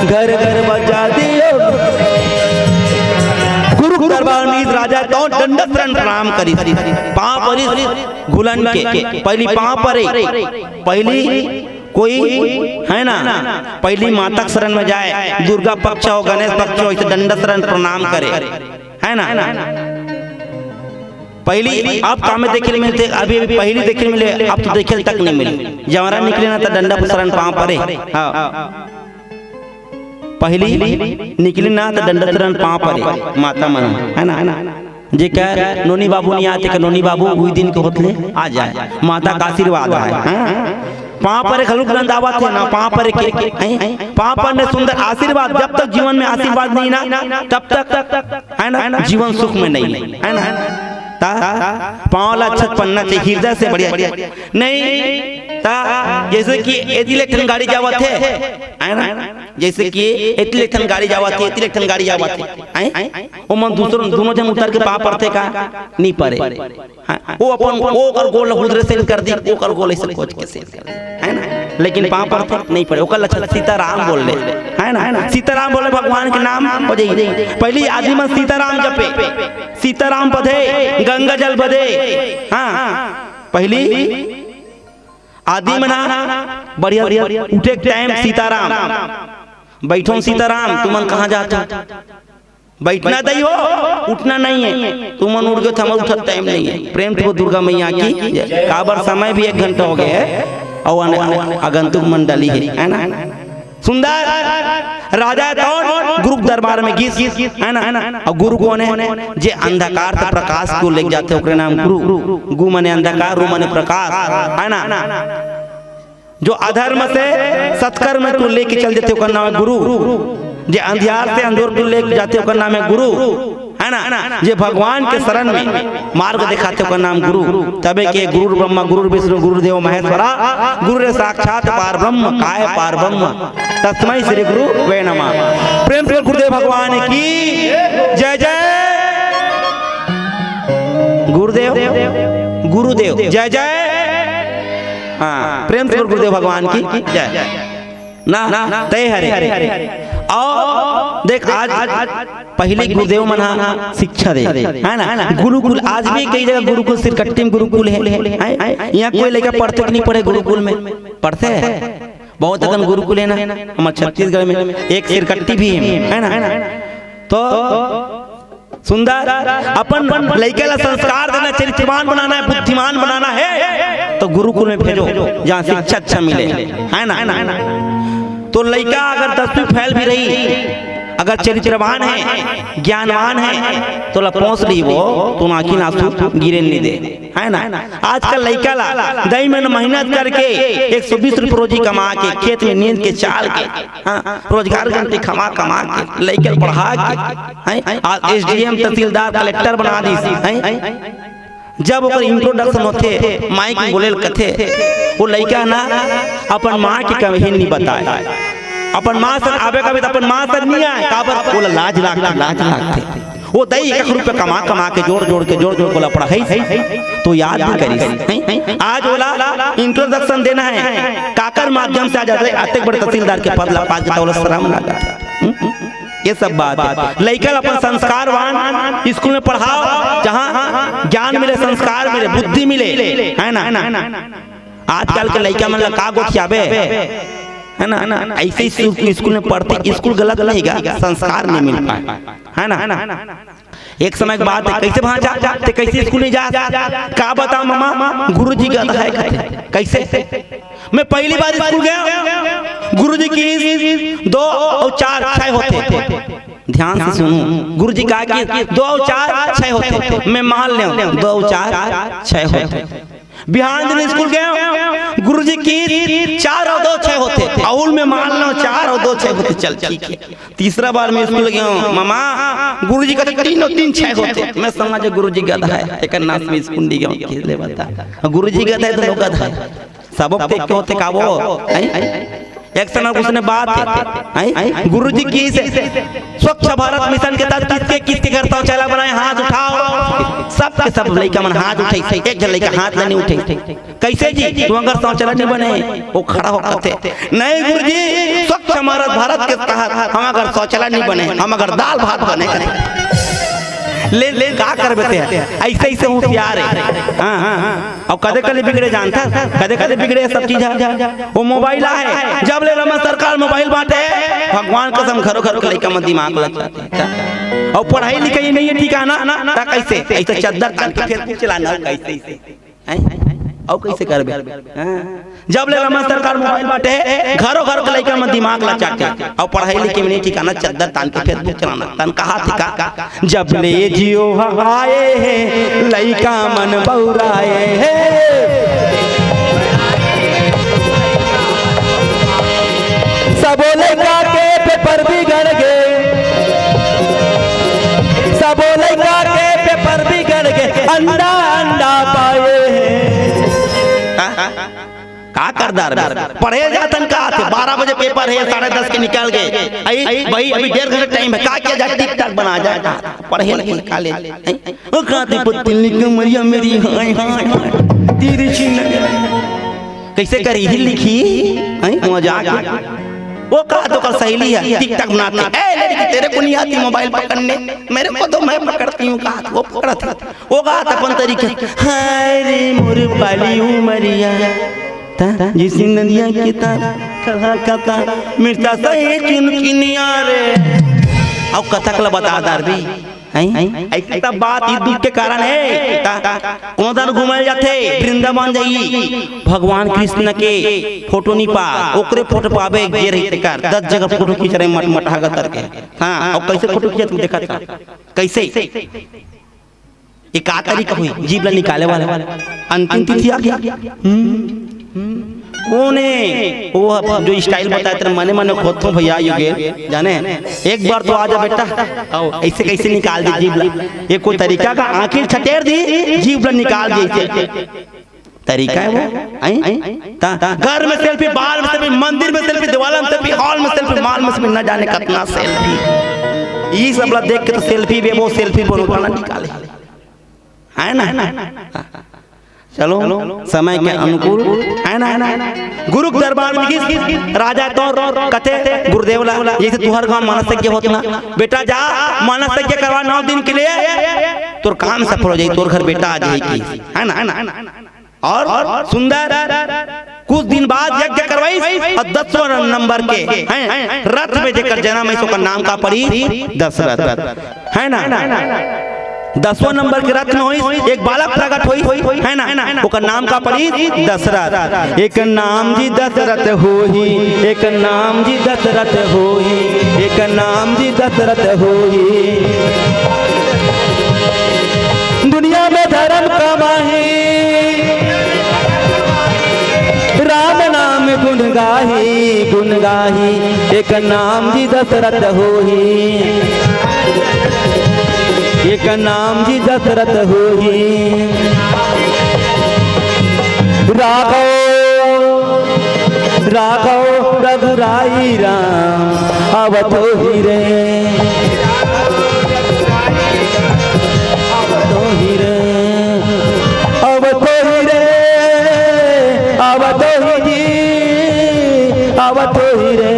घर घर बजा दियो। गुरु दरबार में राजा तो दंडत प्रणाम करी, पांव परी घुलन के, पहली पांव परे, पहली कोई है ना, पहली माता के शरण में जाए, दुर्गा पक्ष हो, गणेश पक्ष हो, इसे डंडा शरण प्रणाम करे, है ना। पहली आप काम में देखे मिलते, अभी अभी पहली देखे मिले, अब तो देखे तक नहीं मिले। जवारा निकले ना तो डंडा शरण पांव परे। हाँ, पहली निकले ना तो डंडा शरण पांव परे, माता मन, है ना, है ना। जेकर नोनी बाबू नहीं आते, के नोनी बाबू उही दिन के होतले आ जाए, माता का आशीर्वाद है। हाँ? पांव परे घलुक रंदावत है ना, पांव परे के, हैं? पांव पर ने सुंदर आशीर्वाद, जब तक जीवन में आशीर्वाद नहीं ना, तब तक, है ना, जीवन सुख में नहीं, है ना। ता पांव ला अच्छा पन्ना चाहिए, हृदय से बढ़िया नहीं। ता जैसे कि एती ले एक ठन गाड़ी जावत है, है ना, जैसे कि एती ले एक ठन गाड़ी जावत है, एती ले एक ठन गाड़ी जावत है, हैं? ओमन दूसरों, दोनों झन उतर के पांव परथे का? नहीं परे। हाँ, वो अपन, वो ओकर गोल हुदरे से कर दी, ओकर गोल ऐसे खोज के से कर दी, है ना। लेकिन पांव परथे नहीं परे, ओकर लक्षण सीताराम बोल ले, है ना, है ना। सीताराम बोले, भगवान के नाम हो जाई। पहली आदमी मन सीताराम जपे, सीताराम बधे, गंगा जल बधे। हाँ, पहली आदमी मन बढ़िया उठे टाइम सीताराम, बैठो सीताराम, तुमन कहाँ जात हो? बैठना तई हो, उठना नहीं है। तुमन उठ गए तो हमर उठत टाइम नहीं है। प्रेम से बोल दुर्गा मैया की जय। काबर समय भी एक घंटा हो गया है और अन-, आगंतुक मंडली है, है ना। सुंदर राजा कौन गुरु के दरबार में गिस, है ना, है ना। और गुरु कौन है? जे अंधकार से प्रकाश को लेके जाते, ओकरे नाम गुरु। गु माने अंधकार, रु माने प्रकाश, है ना। जो अधर्म से सत्कर्म को लेके चल देते, ओकर नाम है गुरु। जे अंधियार से अंजोर को लेके जाते, ओकर नाम है गुरु, है ना। जे भगवान के शरण में मार्ग दिखाते, ओकर नाम गुरु। तबे के गुरु ब्रह्मा, गुरु विष्णु, गुरु देव महेश्वरा, गुरु रे साक्षात पार ब्रह्म, काय पार ब्रह्म, तस्मै श्री गुरु वे नमः। प्रेम से गुरुदेव भगवान की जय जय। गुरुदेव, गुरुदेव जय जय। हाँ, प्रेम से बोल गुरुदेव भगवान की जय। ना, तय हरे। और देख, आज पहले गुरुदेव मन हा शिक्षा दे, है ना? गुरुकुल, आज भी कई जगह गुरुकुल, सिरकट्टी में गुरुकुल है, है? यहाँ कोई लइका पढ़थे कि नहीं पढ़े गुरुकुल में? पढ़थे? बहुत अकन गुरुकुल है ना हमारे छत्तीसगढ़ में, एक सिरकट्टी भी है, है ना? तो सुंदर, अपन लइका ला संस्कार देना, चरित्रवान बनाना है, बुद्धिमान बनाना है, तो गुरुकुल में भेजो, जहाँ शिक्षा अच्छा मिले, है ना, है ना। तो लइका अगर दसवीं फेल भी रही, अगर चरित्रवान है, ज्ञानवान है, तो ला पोंस ली वो, तो आँखी आंसू गिरे नहीं दे, है ना। आजकल लइका ला दई मन मेहनत करके एक सौ बीस रुपये रोजी कमा के, खेत में नींद के, चाल के, हाँ, रोजगार घंटी कमा कमा के, लइका पढ़ा के, हैं? आज एसडीएम, तहसीलदार, कलेक्टर बना दीस, हैं? जब ओकर इंट्रोडक्शन होथे, माइक में बोले ल कथे, वो लइका ना अपन माँ के कहीं नहीं बताए, अपन माँ से आबे कभी तो अपन माँ से नहीं आए, काबर? ओला लाज लागथे, लाज लागथे। वो दई एक रुपया कमा कमा के, जोड़ जोड़ के, जोड़ जोड़ के ओला पढ़ाई, तो याद भी करिस। आज ओला इंट्रोडक्शन देना है, काकर माध्यम से आज अतेक बड़े तहसीलदार के पद ला पा के, तो ओला शर्म लागत। ये सब बात है। लइका ल अपन संस्कारवान स्कूल में पढ़ाओ, जहाँ ज्ञान मिले, संस्कार मिले, बुद्धि मिले, है ना। आजकल के लइका मन ला का गोठियाबे, है ना। ऐसे ही स्कूल, स्कूल में पढ़ते, स्कूल गलत नहीं गा, संस्कार नहीं मिल पाए, है ना। एक समय की बात है, कैसे भांचा, ते कैसे स्कूल नहीं जा? का बता ममा, गुरुजी गधा है कहते। कैसे? मैं पहली बार स्कूल गया, गुरुजी की दो और चार छह होते। ध्यान से सुनो, गुरुजी कहा कि दो और चार छह होते। मैं मान ले, दो और चार छह होते। बिहान दिन स्कूल गया, गुरुजी की चार और दो छह होते। अउल में मान लो, चार और दो छह होते। चल, ठीक है। तीसरा बार मैं स्कूल गया हूँ, मामा, गुरुजी कहते तीन और तीन छह होते। मैं समझ, गुरुजी गधा है, एक नाश में स्कूल नहीं गया हूँ, खेल ले बता। गुरुजी गधा है तो लोग गधा है। सबक देख के होते का वो, हैं? एक सनक उसने बात हे, हैं? गुरुजी की से स्वच्छ भारत मिशन के तहत किसके, किसके घर शौचालय बनाए, हाथ उठाओ। सब के सब लइका मन हाथ उठाई, एक झन लइका हाथ ल नहीं उठाई। "कैसे जी, तुमन घर शौचालय नहीं बने?" वो खड़ा होकर थे, "नहीं गुरुजी, स्वच्छ भारत, भारत के तहत हमर घर शौचालय नहीं बने, हमर घर दाल भात बने।" ले, ले, का करबे ते? ऐसे, ऐसे होशियार हे। हाँ, हाँ, हाँ। अउ कदे कदे बिगड़े जानथस, कदे कदे बिगड़े सब चीज हे। वो मोबाइल आहे, जब ले रमन सरकार मोबाइल बांटे, भगवान कसम घरो घरो के लइका मन दिमाग लग जाथे। अउ पढ़ाई लिखाई नहीं हे ठिकाना, त कैसे? ऐसे चद्दर तान के Facebook चलाना, कैसे, कैसे? हैं? अउ कैसे करबे? हाँ। जब ले रमन सरकार मोबाइल बांटे, घरो घर के लइका मन दिमाग ला चाटे। अउ पढ़ाई लिखाई में नहीं ठिकाना, चद्दर तान के Facebook चलाना। तन कहा थी का? "जब ले Jio ह आए हे, लइका मन बउराए हे।" सबो लइका के पेपर बिगड़ गे, सबो लइका के पेपर बिगड़ गे, अंडा अंडा पाए हे। का कर डारबे? पढ़े जाथन का थे, बारह बजे पेपर हे, साढ़े दस के निकल गे। आई भाई, अभी डेढ़ घंटा टाइम हे, का किया जाए? TikTok बना जाए। पढ़े नहीं का ले? ओ का थे पत्ती लिख मरिया मेरी, हाय हाय हाय, तेरी छीन। कैसे करी ही लिखी? हैं? मजाक। वो का तो कर सहेली हे, TikTok बनाथे। "ए लड़की, तेरे को नहीं आती मोबाइल पकड़ने, मेरे को तो मैं पकड़ती हूँ।" का वो पकड़ा था, वो का अपन तरीके, "हाय रे मोर पाली उमरिया, ता जिसी नदिया के ता, कहा कता, मिर्चा सही चुनचुनिया रे।" अउ कथक ला बता डारबे। हैं? ऐसे सब बात, ये दुख के कारण हे। ता कोनो दन घूमे जाथे, वृंदावन जाई, भगवान कृष्ण के फोटो नहीं पा, ओकरे फोटो पाबे, जे रही तेकर, दस जगह फोटो खींच रहे मट मट हागा तर के। हाँ, अउ कैसे फोटो खींचत देखा था? कैसे? ये का तरीका हुई जीभ ला निकाले वाला? अंतिम तिथि आ गया। हम्म, हम्म। कोने? वो अब जो स्टाइल बताए तेरे मने मने खोद तो भैया, ये गेम जाने। एक बार तो आ जा बेटा, आओ, ऐसे कैसे निकाल दी जीभ ला? ये कोई तरीका का? आँखी छटेर दी, जीभ ला निकाल दी ऐसे। तरीका हे वो? हैं? ता घर में सेल्फी, बाहर में सेल्फी, मंदिर में सेल्फी, दीवाल में सेल्फी, हॉल में सेल्फी, माल में सेल्फी, न जाने कतना सेल्फी। ये सब ला देख के तो सेल्फी बे वो सेल्फी बोलो वाला निकाले, हे ना? चलो, समय के अनुकूल, हे ना? गुरु के दरबार में गिस, राजा तो कथे गुरुदेव ला, जैसे तुहर गांव मानसज्ञ होत ना, बेटा जा मानसज्ञ करवा नौ दिन के लिए, तोर काम सफल हो जाई, तोर घर बेटा आ जाई, हे ना? और सुंदर कुछ दिन बाद यज्ञ करवाइस अउ दसवां नंबर के, हैं, रथ में जेकर जनम हे, ओकर नाम का पड़ी? दशरथ, हे ना? दसवां नंबर के रथ में होइस, एक बालक प्रकट होइस, हे ना? ओकर नाम का पड़ी? दशरथ। एक नाम जी दशरथ होही, एक नाम जी दशरथ होही, एक नाम जी दशरथ होही। दुनिया में धर्म कमाही, राम नाम गुण गाही, गुण गाही। एक नाम जी दशरथ होही, एक नाम जी दशरथ होही। राघव, राघव रघुराई राम अवधूत ही रे। अवधूत ही रे, अवधूत ही रे, अवधूत ही जी, अवधूत ही रे,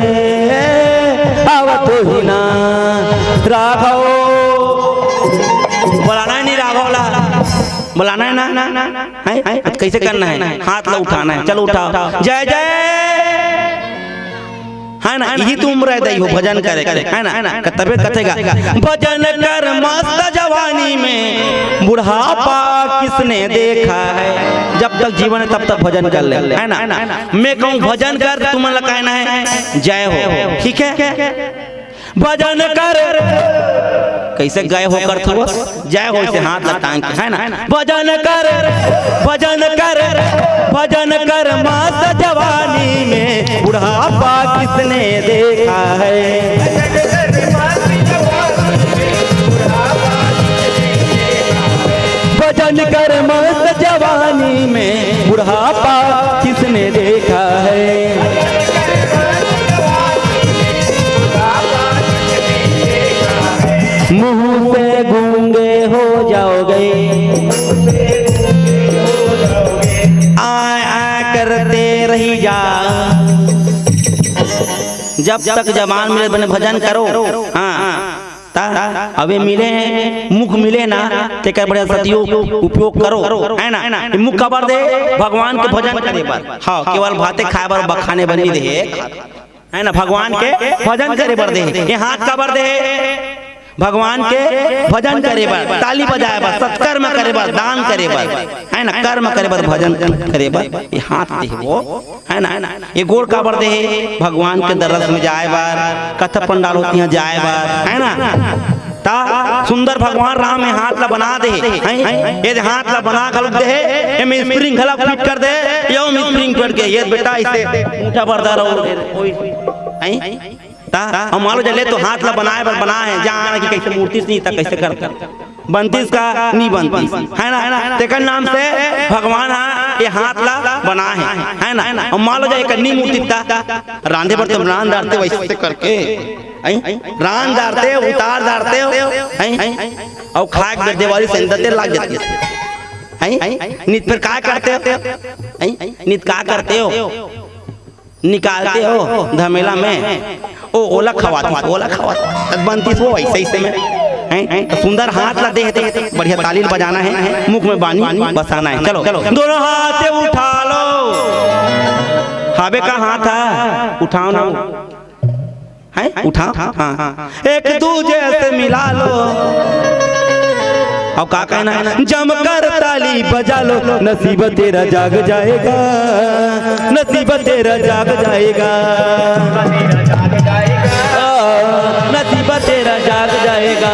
अवधूत ही ना। राघव, बुलाना हे नहीं राघव ला? बुलाना हे ना? हैं? हैं? तो कैसे करना हे? हाथ ला उठाना हे। चलो उठाओ। जय जय। हे ना? यही तो उम्र हे दई हो भजन करे के, हे ना? तबे कथेगा, "भजन कर मस्त जवानी में, बुढ़ापा किसने देखा है।" जब तक जीवन हे तब तक भजन कर ले, हे ना? मैं कहूँ भजन कर, तुमन ला कहना हे जय हो, ठीक हे? भजन कर, कैसे गए हो कर थो, जय हो से हाथ ला टांग के, हे ना? भजन कर, भजन कर, भजन कर मस्त जवानी में, बुढ़ापा किसने देखा है? भजन कर मस्त जवानी में, बुढ़ापा किसने देखा है? मुंह से गूंगे हो जाओगे। आ, आ करते रही जा। जब तक जबान मिले बने भजन करो। हाँ, ता अबे मिले हैं, मुख मिले ना, तेकर बढ़िया सदुपयोग करो, है ना? ये मुख काबर दे? भगवान के भजन करे बर। हाँ, केवल भाते खाए बर बखाने बर नइ दे, है ना? भगवान के भजन करे बर दे। ये हाथ काबर दे? भगवान के भजन करे बर, ताली बजाए बर, सत्कर्म करे बर, दान करे बर, है ना? कर्म करे बर, भजन करे बर ये हाथ दे वो, है ना? ये गोड़ काबर दे? भगवान के दरस में जाए बर, कथा पंडाल होती हैं जाए बर, है ना? ता सुंदर भगवान राम ये हाथ ला बना दे, हैं? ये हाथ ला बना घलोक दे, एमे स्प्रिंग घला फिट कर दे, ये ओमे स्प्रिंग पड़ के, ये बेटा इसे ऊंचा बरदा रहो, हैं? ता हम मान लो जले तो हाथ ला बनाए बर बना है, जान कि कैसे मूर्ति से नहीं ता कैसे करता, बनतीस का नहीं बनतीस, है ना? तेकर नाम से भगवान हा ये हाथ ला बना है, है ना? हम मान लो जा एक नी मूर्ति ता रांधे बर तो रांध डारते वैसे करके, हैं? रांध डारते, उतार डारते हो, हैं? अउ खाए के देवारी से अंदर तेल लाग जाती है, हैं? नित फिर का करते हो, हैं? नित का करते हो? निकालते हो धमेला में, ओ ओला खवाती, ओला खवाती, तब बनतीस वो ऐसे ऐसे में, हैं? तो सुंदर हाथ ला दे, बढ़िया ताली बजाना है, मुख में बानी बसाना है। चलो, चलो, दोनों हाथ उठा लो। हाबे का हाथ है, उठाओ ना। हैं? उठाओ। हाँ। एक दूजे से मिला लो। अब का कहना है? जमकर ताली बजा लो, नसीब तेरा जाग जाएगा, नसीब तेरा जाग जाएगा, आ, नसीब तेरा जाग जाएगा।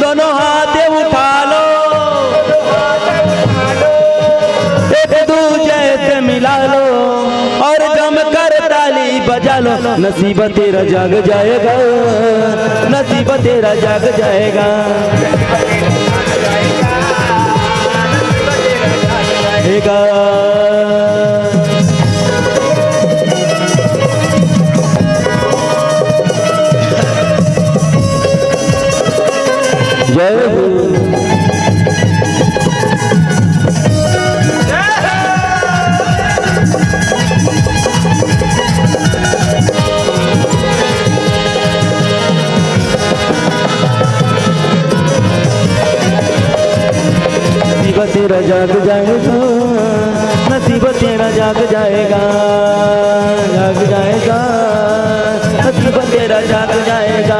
दोनों हाथ उठा लो, एक दूजे से मिला लो और जमकर ताली बजा लो। नसीब तेरा जाग जाएगा, नसीब तेरा जाग जाएगा। जाएगा। जय हो। नसीब तेरा जाग जाएगा, नसीब तेरा जाग जाएगा, जाग जाएगा, नसीब तेरा जाग जाएगा।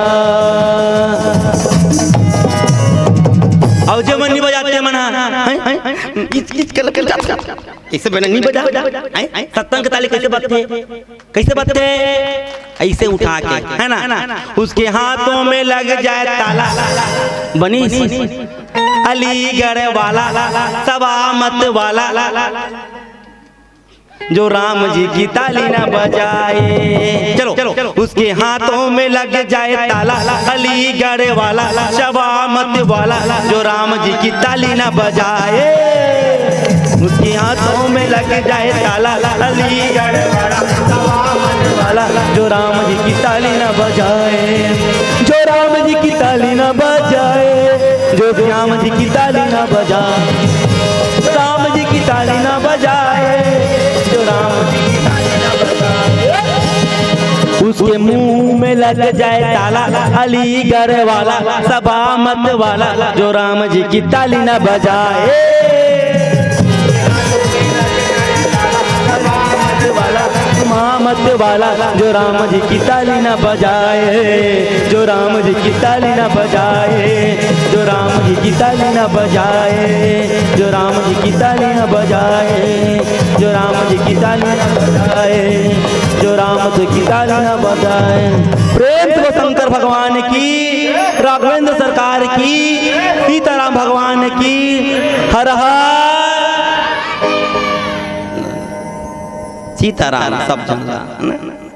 अउ जे मन नहीं बजाते मन, हैं? हैं? किच, किच कर, कर, कर। इसे बने नहीं बजा। हैं? सत्संग के ताली कैसे बजथे? कैसे बजथे? ऐसे उठा के, है ना? उसके हाथों में लग जाए ताला, बनीस अलीगढ़ वाला, सबामत वाला, जो राम जी की ताली ना बजाए। चलो, उसके हाथों में लग जाए ताला, अलीगढ़ वाला, सबामत वाला, जो राम जी की ताली ना बजाए। उसके हाथों में लग जाए ताला, अलीगढ़ वाला, सबामत वाला, जो राम जी की ताली ना बजाए, जो राम जी की ताली ना बजाए, जो श्याम जी की ताली ना बजाए, राम जी की ताली ना बजाए, जो राम जी की ताली ना बजाए। उसके मुंह में लग जाए ताला, अलीगढ़ वाला, सबामत वाला, जो राम जी की ताली ना बजाए। सबामत वाला, जो राम जी की ताली ना बजाए, जो राम जी की ताली ना बजाए, जो राम जी की ताली ना बजाए, जो राम जी की ताली ना बजाए, जो राम जी की ताली ना बजाए, जो राम जी की ताली ना बजाए। प्रेम से बोल शंकर भगवान की, राघवेंद्र सरकार की, सीताराम भगवान की। हर हर सीताराम। सब जन ला, है ना?